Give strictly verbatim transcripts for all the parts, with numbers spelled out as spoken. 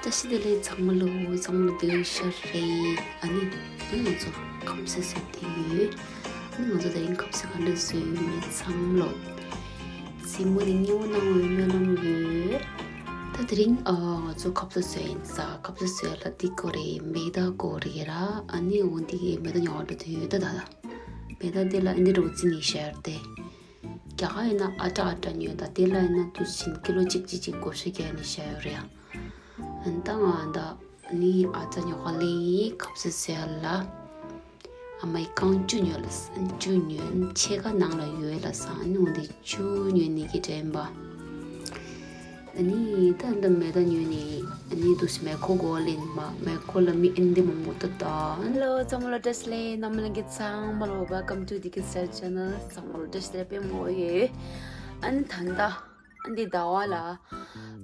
བཀྲ་ཤིས་བདེ་ལེགས་ཚང་མ་ལོ། ཚང་མ་ལོ་བདེ་ཤག་རེད། ཨ་ནི་ཨ་ནི་ང་ཚོ་ཁབ་སེ་བཟོས་བསྡད་ཡོད། ཨ་ནི་ང་ཚོ་དེ་རིང་ཁབ་སེ་ག་འདྲ་བཟོས་ཡོད་མེད་ཚང་མ་ལོ་གཟིགས་མོ་དེ་མཉེས་པོ་གནང་བའི་སྨོན་ལམ་ཡོད། ད་དེ་རིང་ཨ་ང་ཚོ་ཁབ་སེ་བཟོས་ཡིན་ས། ཁབ་སེ་བཟོས་ལ་འདི་དགོས་རེད། མེ་ད་དགོས་རེད་ར། ཨ་ནི་འོ་འདི་གི་མེ་ད་ཉོ་བ་འགྲོ་དུས་ཡོད་ད། ད་ད་མེ་ད་འདི་ལ་ཨ་འདི་རོ་ཙི་ནི་ཤར་ཏེ། རྒྱ་གར་ཡིན་ན་ཨ་ཏྲ་ཨ་ཏྲ་ཉོས། ད་དེ་ལ་ཡིན་ན་དུས་ཕྱིན་ཀི་ལོ་གཅིག་གཅིག་གཅིག་བགོ་བཤའ་རྒྱག་ནས་བཞག་ཡོད་རེད་ཡ། ཨ་ནི་ད་ང་ད་ནི་ཨ་ཏྲ་ཉོ་ག་ལེ་ཡི་ཁབ་སེ་བཟོས་ལ། ཨ་མའི་རྐང་བཅུ་ཉོས་ལ་ས། བཅུ་ཉོས་ཕྱེད་ཀ་ནང་ལ་ཡོད་ལ་ས། ཨ་ནི་འོ་འདི་བཅུ་ཉོས་ནི་གི་དྲན་པ། ཨ་ནི་ད་འདི་མེ་ད་ཉོས་ནི། ཨ་ནི་དུས་མེ་ཁོ་གོ་ལེན་མ་མེ་ཁོ་ལ་མི་ཨིན་འདི་མ་མོ་ཏ་ཏ། ཧེ་ལོ་ཚང་མ་ལ་བཀྲ་ཤིས་བདེ་ལེགས། རྣམ་པ་ལྷན་རྒྱས་ཚང་མ་ལ། Welcome to Diki Style Channel. ཚང་མ་ལ་བཀྲ་ཤིས་བདེ་ལེགས་པད་མོ་ཡོད། ཨ་ནི་ད་ལྟ་ཨ་འདི་ཟླ་བ་ལ་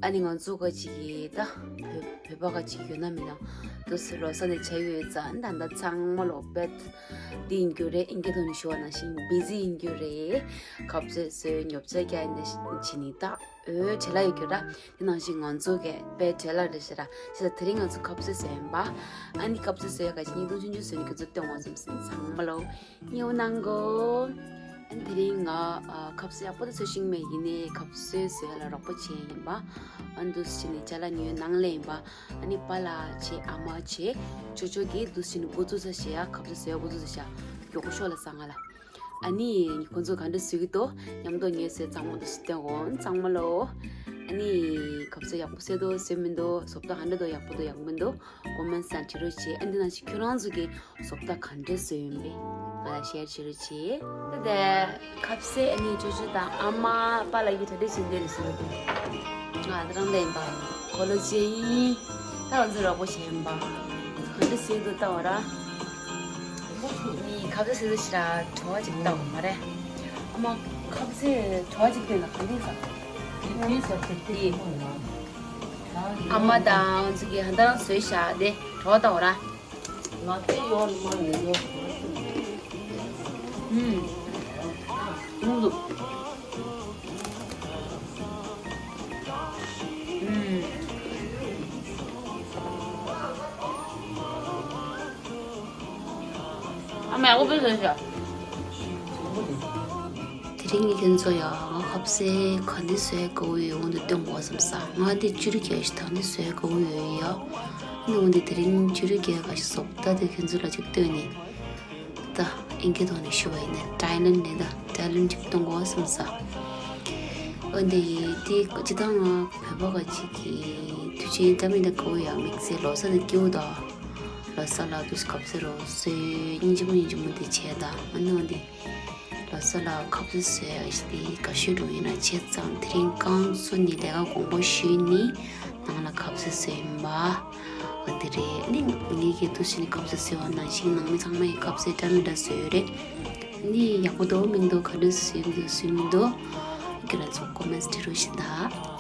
ཨ་ནི་ང་ཚོ་ག་ཅིག་གི་ད་བོད་བོད་པ་ག་ཅིག་ཡོད་ན་མིན་ན་དུས་ལོ་གསར་ནས་བྱས་ཡོད་ཙང་། ཨ་ནི་ད་ལྟ་ཚང་མ་ལོ་བེད་འདི་ཡིན་རྒྱུ་རེད། ཨིན་སྐད་ཐོག་ནས་ཞུ་བ་ནང་བཞིན་བི་ཟི་ཡིན་རྒྱུ་རེད། ཁབ་སེ་བཟོས་ཉོ་ཆ་རྒྱག་ནས་བྱེད་ནི་ད། འོ་བྲེལ་བ་ཡོད་རྒྱུ་ར། དེ་ནང་བཞིན་ང་ཚོ་གས་དཔེ་བྲེལ་བ་རེད་ཤག་ར། བྱས་ཙང་དེ་རིང་ང་ཚོ་ཁབ་སེ་བཟོས་ཡིན་པ། ཨ་ནི་ཁབ་སེ་བཟོས་ཡག་ག་ཅིག་བརྙན་ཐུང་ཆུང་ཆུང་བཟོས་ནས་ཁྱོད་ཚོར་སྟོན་དགོས་བསམ་སོང་། ཚང་མ་ལོ་མཉེས་པོ་གནང་གོ། ཨ་ནི་དེ་རིང་ང་ཨ་ཁབ་སེ་ཡག་པོ་ད་བཟོ་ཤེས་མེད། ཡིན་ནའི་ཁབ་སེ་བཟོས་ལ་རོགས་པ་བྱས་ཡིན་པ། ཨ་ནི་འདུག་སེ་བྱས་ནས་ཅ་ལག་ཉོས་ནང་ལ་ཡིན་པ། ཨ་ནི་པཱ་ལགས་བྱས་ཨ་མ་བྱས་ཅོ་ཅོ་གིས་འདུག་སེ་བྱས་ནས་འགོ་བཙུགས་ས་བྱས་ཡ། ཁབ་སེ་བཟོ་ཡ་འགོ་བཙུགས་ས་བྱས་ཡ། མགྱོགས་པོ་ཤོག་ལ་ས་ང་ལ། ཨ་ནི་ཁོང་ཚོ་ག་འདྲ་བཟོས་ཀྱི་འདུག་མཉམ་དུ་ངས་བཟོས་ཚང་མ་འདུག་སེ་སྟོན་འོང་། ཚང་མ་ལོ། ཨ་ནི་ཁབ་སེ་ཡག་པོ་བཟོས་འདུག་བཟོས་མི་འདུག་བཟོ་ལྟ་ག་འདྲ་འདུག་ཡག་པོ་འདུག་ཡག་པོ་མི་འདུག་ཀོ་མེན་ཊི་ནང་བྲིས་རོགས་བྱེད། ཨ་འདི་ནང་བཞིན་ཁྱོད་རང་ཚོ་གིས་བཟོ་ལྟ་ག་འདྲ་བཟོས་ཡིན་པས་ང་ལ་ཤེར་བྱེད་རོགས་བྱེད། ད་ལྟ་ཁབ་སེ་ཨ་ནི་ཅོ་ཅོ་དང་ཨ་མ་པཱ་ལགས་ཀྱིས་གྲ་སྒྲིག་བྱས་འདི་ལ་བཟོས་འདུག་ང་ད་རང་ལ་ཡིན་པ་གོ་ལོ་ཅེ་ཡིན། ད་ང་ཚོ་རོགས་པ་བྱེད་ཡིན་པ། ག་འདྲ་བཟོས་འདུག་ལྟ་བ་ར། ནི་ཁབ་སེ་བཟོས་ཤི་ར་བྲོ་བ་ཅིག་བཏང་མ་རེད། ཨ་མ་ཁབ་སེ་བྲོ་བ་ཅིག་བཏོན་ན་ག་འདྲ་ཟ། དེ་ཨ་མ་དང་ང་ཚོ་གི་ཧན་ད་རང་བཟོས་ཤག་དེ་བྲོ་བ་བཏང་ར། ང་ཚོ་ཡོང་མ་ཡོང་། ཨུམ། ཨུམ། ཨ་མ་ཡག་པོ་བཟོས་ཤག་དེ་རིང་གི་ཁྱོད་ཚོ་ཡང་ཁབ་སེ་ག་འདི་བཟོས་དགའ་བོ་ཡོད་འོང་དུ་སྟོན་དགོས་བསམ་ས། ང་འདི་བཅུ་རུ་རྒྱལ་ཞིག་ད་འདི་བཟོས་དགའ་བོ་ཡོད་ཡ། ཨ་ནི་འོང་འདི་དེ་རིང་བཅུ་རུ་རྒྱལ་ག་ཞིག་བཟོ་ལྟ་དེ་ཁྱོད་ཚོ་ལ་ཅིག་སྟོན་ནི། ད་ཨིན་སྐད་ཐོག་ནས་ཞུ་བ་ཡིན་ན་ཊའི་ལན་ནས་ད་ཊའི་ལན་ཅིག་སྟོན་དགོས་བསམ་ས། འོན་ཏེ་དེ་སྤྱི་བཏང་ང་བོད་པ་ག་ཅིག་གི་དུས་ཆེན་འདྲ་མི་འདྲ་དགའ་བོ་ཡ། དམིགས་བསལ་ལོ་གསར་ནས་སྐྱིད་པོ་ད། ལོ་གསར་ལ་དུས་ཁབ་སེ་རོ་སོས་སྙིང་རྗེ་མོ་སྙིང་རྗེ་མོ་དེ་བྱས་ད། ཨ་ནི་འོན་ཏེ་ལོ་གསར་ལ་ཁབ་སེ་བཟོས་ཡ་ཞིག་དེ་དགའ་ཤོས་འགྲོ་ཡིན་ན་བྱས་ཙང་དེ་རིང་རྐང་བཙུགས་ནས་ལས་ཀ་དགོངས་པ་ཞུས་ནི་ནང་ལ་ཁབ་སེ་བཟོས་ཡིན་པ། འོ་དེ་རེད། ནི་ངེད་ཀྱི་དུས་ཕྱིན་ནས་ཁབ་སེ་བཟོས་པ་ནང་བཞིན་ནང་མི་ཚང་མ་ཡི་ཁབ་སེ་འདྲ་མི་འདྲ་བཟོས་ཡོད་རེད། ནི་ཡག་པོ་འདུག་མི་འདུག་ག་འདྲ་བཟོས་འདུག་བཟོས་མི་འདུག་ཁྱེད་རང་ཚོ་ཀོ་མེན་ཊི་བྲིས་རོགས་ཞེས་ད།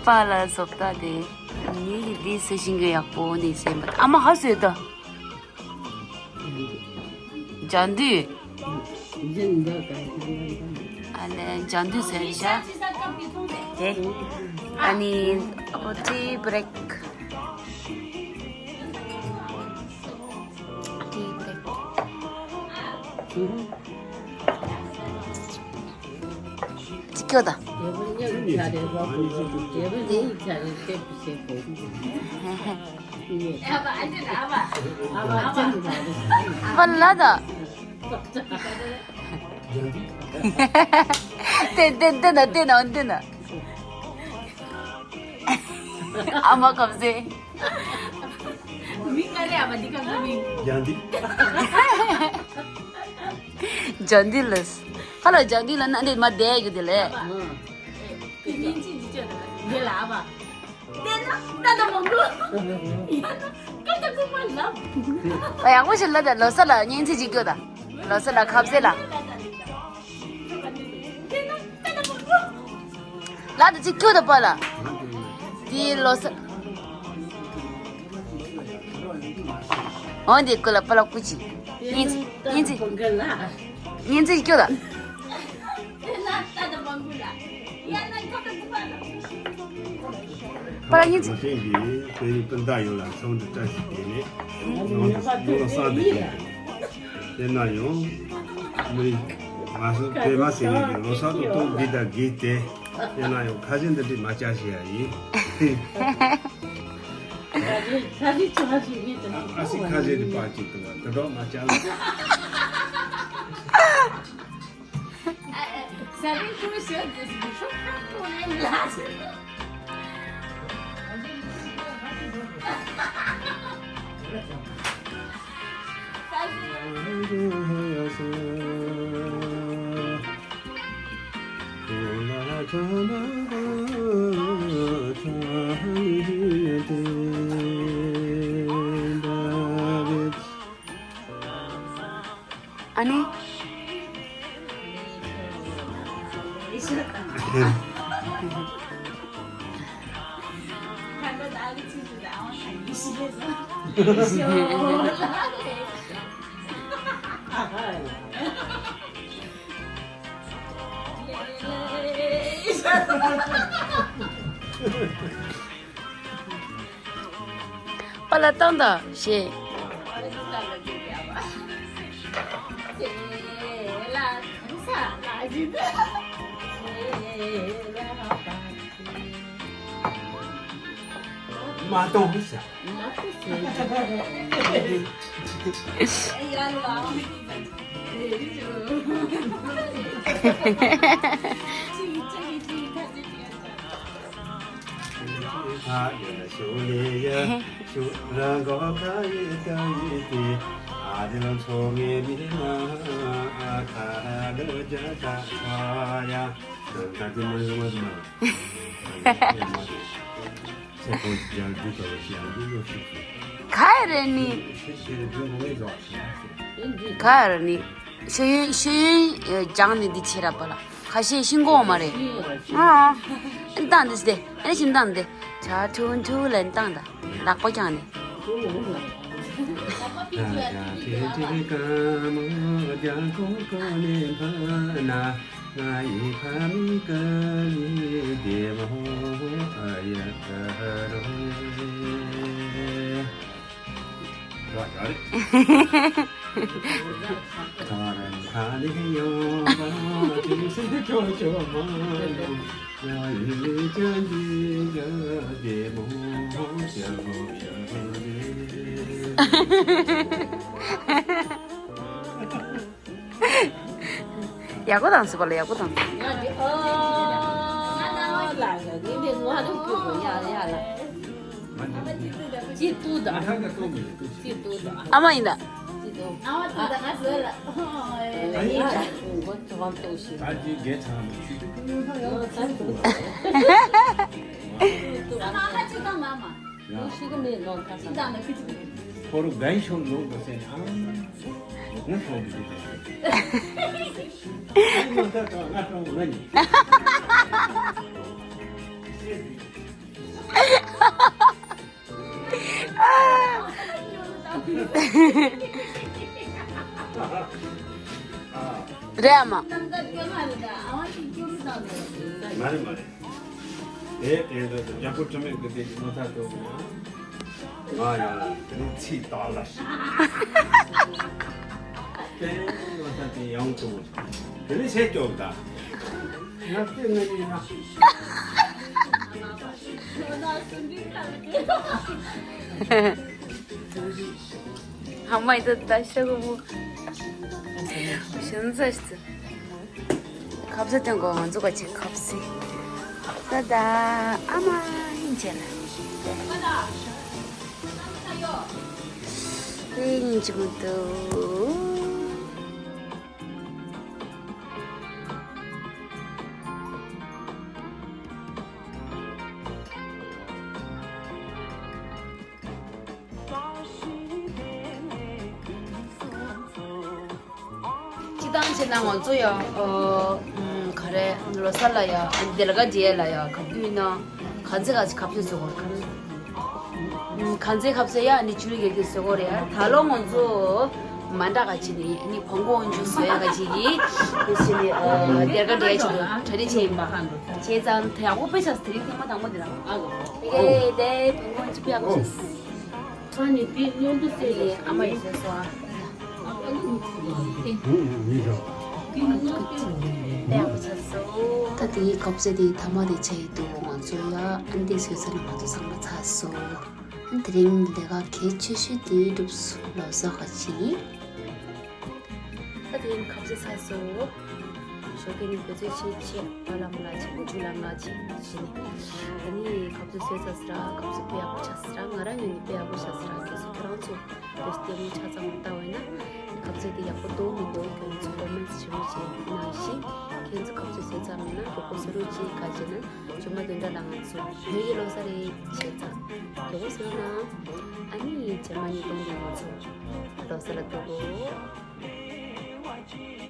པཱ་ལགས་བཟོ་ལྟ་དེ། ངེད་ཀྱིས་འདི་བཟོ་ཤེས་ཀྱི་ཡག་པོ་ནི་ཟེར་མ། ཨ་མ་ཧ་བཟོས་ད། ཇ་འདུས། ཨ་ལེ་ཇ་འདུས་ཟེར་ཤག་དེ། ཨ་ནི་ཨ་ཁོ་ཊི་བྷི་རེག་ཊི་བྷི་རེག་ཅི་ཁྱོད་ད། ཧ་ལ་ད། ཏེ་ཏེ་ཏེ་ན་ཏེ་ན་ཏེ་ན། ཨ་མ་ཁམས་སེ། མིང་ག་རེ་ཨ་བ་འདི་ག་རེ་མིང་། ཡང་འདི། ལྗང་འདི་ལ། ཁ་ལ་ལྗང་འདི་ལ་ན་འདི་མ་བསྡད་ཡོད་དེ་ལས། ཨ་བ། ཨེ། ཁོས་སྙིང་རྗེ་ཅིག་བྱོས་དང་འདི་ལ་ཨ་བ། བལྟས་ན་ལྟ་ད་མང་པོ། ཡང་ན་ཀ་ད་ཀུ་མ་ལབ། ཨ་ཡག་པོ་ཞིག་ལབ་དང་ལོ་གསར་ལ་སྙིང་རྗེ་ཅིག་སྐྱོ་དང་། ལོ་གསར་ལ་ཁ་ཟས་ལ། ལ་དེ་ཅིག་ཁྱོད་དང་པ་ལ། དེའི་ལོ་ས། འོན་ཏེ་ཀུ་ལ་པ་ལ་ཀུ་ཅི། ཉིན་ཚི་ཉིན་ཚི། ཉིན་ཚི་ཁྱོད་དང་། པ་ལ་ཉིན་ཚི། མ་ཤེས་ཀྱི་བོད་ཡིག་སྤུན་ཟླ་ཡོངས་ལ་འཚམས་འདྲི་བཀྲ་ཤིས་བདེ་ལེགས། ཡོངས་སུ་ཡོངས་ལ་གསར་དུ་བྱུང་། དེ་ན་ཡང་། མི། ང་ཚོ་བོད་མ་ཟེར་ནས་ཀྱི་ལོ་གསར་དུ་ཐོག་འདི་དང་འདི་དེ། དེ་ན་ཡང་ཁ་ཆེམས་འདི་འདྲ་མ་བཅར་ཞེས་ཡ་ཡིན། ཁ་ཆེམས་ཁ་ཆེམས་ཆུང་ཆུང་ཡིན་དེ་ན། ཨ་སི་ཁ་ཆེམས་འདི་པར་གཅིག་ཏུ་བ་དེ་འདྲ་མ་བཅར་ལ། ཟ་རིན་ཀུ་ཤོད་དེ་ཞིག་ཤོག་ཁ་ཐོག་ནས་ལ། ཨ་ནི། པ་ལ་བཏང་དང་ཞེས། མ་གཏོང་ཟེར། ག་རེ་ནི། ག་རེ་ནི། ཤེས་ཡོན་ཤེས་ཡོན་སྦྱངས་ནས་འདི་བྱེད་ར་པ་ལ། ཁ་ཤས་ཤིང་གོང་མ་རེད། ཨ། ཨ་ནི་བཏང་འདི་སྟེ། ཨ་ནི་ཤིང་བཏང་འདི། ཆ་ཐུང་ཐུང་ལ་བཏང་ད། ལག་པ་བརྐྱངས་ནས། ཡག་པོ་བཏང་སོང་པ་ལ། ཡག་པོ་བཏང་། ཡ་ཇི་ཨ་ལ་ཡ་ངའི་མིག་ང་རུ་ཀུ་གོ་ཡ་ཡ་ལ། ཅི་ཏུ་ད། ཅི་ཏུ་ད། ཨ་མ་ཡིན་ད། ཅི་ཏུ། ཨ་མ་ཏུ་ད་ང་ཟེར་ལ། ཨ་ཡིན་ད། ཨ་ཅི་གེ་ཚང་མ་ཆུ་ཏུ་ཏུ་ཏུ་ཏུ་ཏུ། ཨ་མ་ཨ་ཅི་ད་མ་མ། ཡང་ཞིག་མེད་ནོ་ད་ས། ཁོ་རུ་གན་ཤོར་ནོ་གོ་སེ་ཨང་། ང་ཤོར་གི་འདུག་ཨ་ནི་ང་ད་ང་ཤོར་ང་ནི། རེད་ཨ་མ། མ་རེད་མ་རེད། དེ་དེ་འདྲ་དུ་རྒྱ་པོ་དྲི་མེད་ཀྱི་དེ་གི་ངོ་ཚ་དོ་གི་ཡང་། ང་ཡང་དེ་ཚིག་དག་ལ་ཞིག་དེ་ངོ་ཚ་དེ་ཡང་དུ་དེ་ནི་བྱེད་སྐྱོ་གི་ད། ང་ཚོས་ང་ཡིན་ན། ཨ་མ་ཡི་ད་ད་ཤ་གོ་བོ། ཞུན་ཚ་ཞིག་ཁབ་ས་སྟོན་གོ། ང་ཚོ་ག་ཅིག་ཁབ་སི། ད་ད་ཨ་མ་ཡིན་བྱས་ན། གཅིག་མི་འདུག་སྤྱི་བཏང་བྱས་ན་ང་ཚོ་ཡང་ཨོ་ཨམ་ག་རེ་ལོ་གསར་ལ་ཡང་དེ་ལ་ག་རེ་ལ་ཡང་ག་དུས་ན་ག་ཚོད་ག་ཚོད་ཁ་ཟས་བཟོ་དགོས་ག་ཚོད་ཁ་ཟས་ཡང་ནི་ཆུ་ལི་གེ་གེ་བཟོ་དགོས་རེད། ད་ལོ་ང་ཚོ་མ་འདྲ་ག་ཅིག་ནི་ནི་བོང་གོ་འོན་ཆུ་བཟོ་ཡ་ག་ཅིག་གི་དེ་བྱས་ནི་ཨོ་དེ་ལ་ག་རེ་ཆུ་གྲ་སྒྲིག་བྱས་ཡིན་པ་བྱས་ཙང་དེ་ཡག་པོ་དཔེ་ཆ་དེ་རིང་ཐེངས་མ་དང་པོ་དེ་རང་ཨ་གོ་ཨེ་དེ་བོང་གོ་འོན་ཆུ་དཔེ་ཡག་པོ་བྱས། ཨ་ནི་དེ་སྔོན་དུ་ཟེར་ནས་ཨ་མ་ཡིན་ཟེར་སོང་ཨ། ད་དེའི་ཁ་ཟས་དེ་ཐ་མ་དེ་ཆགས་ཡི་འདུག་ང་ཚོ་ཡ་ཨ་འདི་བཟོས་ཚར་ན་ང་ཚོ་ཚང་མ་ཚར་སོང་། དེ་རིང་ལས་ཀ་གལ་ཆེ་ཤོས་དེ་གྲུབ་སོང་ལོ་གསར་ག་ཅིག་ད་དེ་ཡིན་ཁ་ཟས་ཚར་སོང་། ཞོགས་ཀས་ནི་བེད་སྤྱོད་བྱེད་ཆེད་པ་ལམ་ལ་ཆེད་འཇུ་ལམ་ལ་ཆེད་བྱས་ནས། ད་ནི་ཁ་ཟས་བཟོས་ཚར་སི་ར་ཁ་ཟས་དཔེ་ཡག་པོ་ཆགས་སི་ར་ང་རང་ངོས་ནས་དཔེ་ཡག་པོ་ཆགས་སི་ར་ཁྱེད་ཚོ་ཁྱེད་རང་ཚོ་བེད་སྤྱོད་ཆ་ཚང་མ་ལྟ་བས་ན་ཁ་ཟས་དེ་ཡག་པོ་འདུག་མི་འདུག་ཁྱེད་ཚོ་ཀོ་མེན་ཊི་ཆེན་པོ་བྱས་གནང་ཞིང་། ཁྱེད་ཚོ་ཁ་ཟས་བཟོས་ཚར་མེད་ན་མགྱོགས་པོ་བཟོ་རོགས་གྱིས། ག་བྱས་ན་ཇུ་མ་བདུན་ཕྲག་ལ་ང་ཚོ་བོད་ཀྱི་ལོ་གསར་རེ་བྱས་ཙང་མགྱོགས་པོ་བཟོ་རོགས་གནང་། ཨ་ནི་རྗེས་མ་ཉིས་སྟོང་དེ་ང་ཚོ་ལོ་གསར་ལ་འགྲོ་དགོས།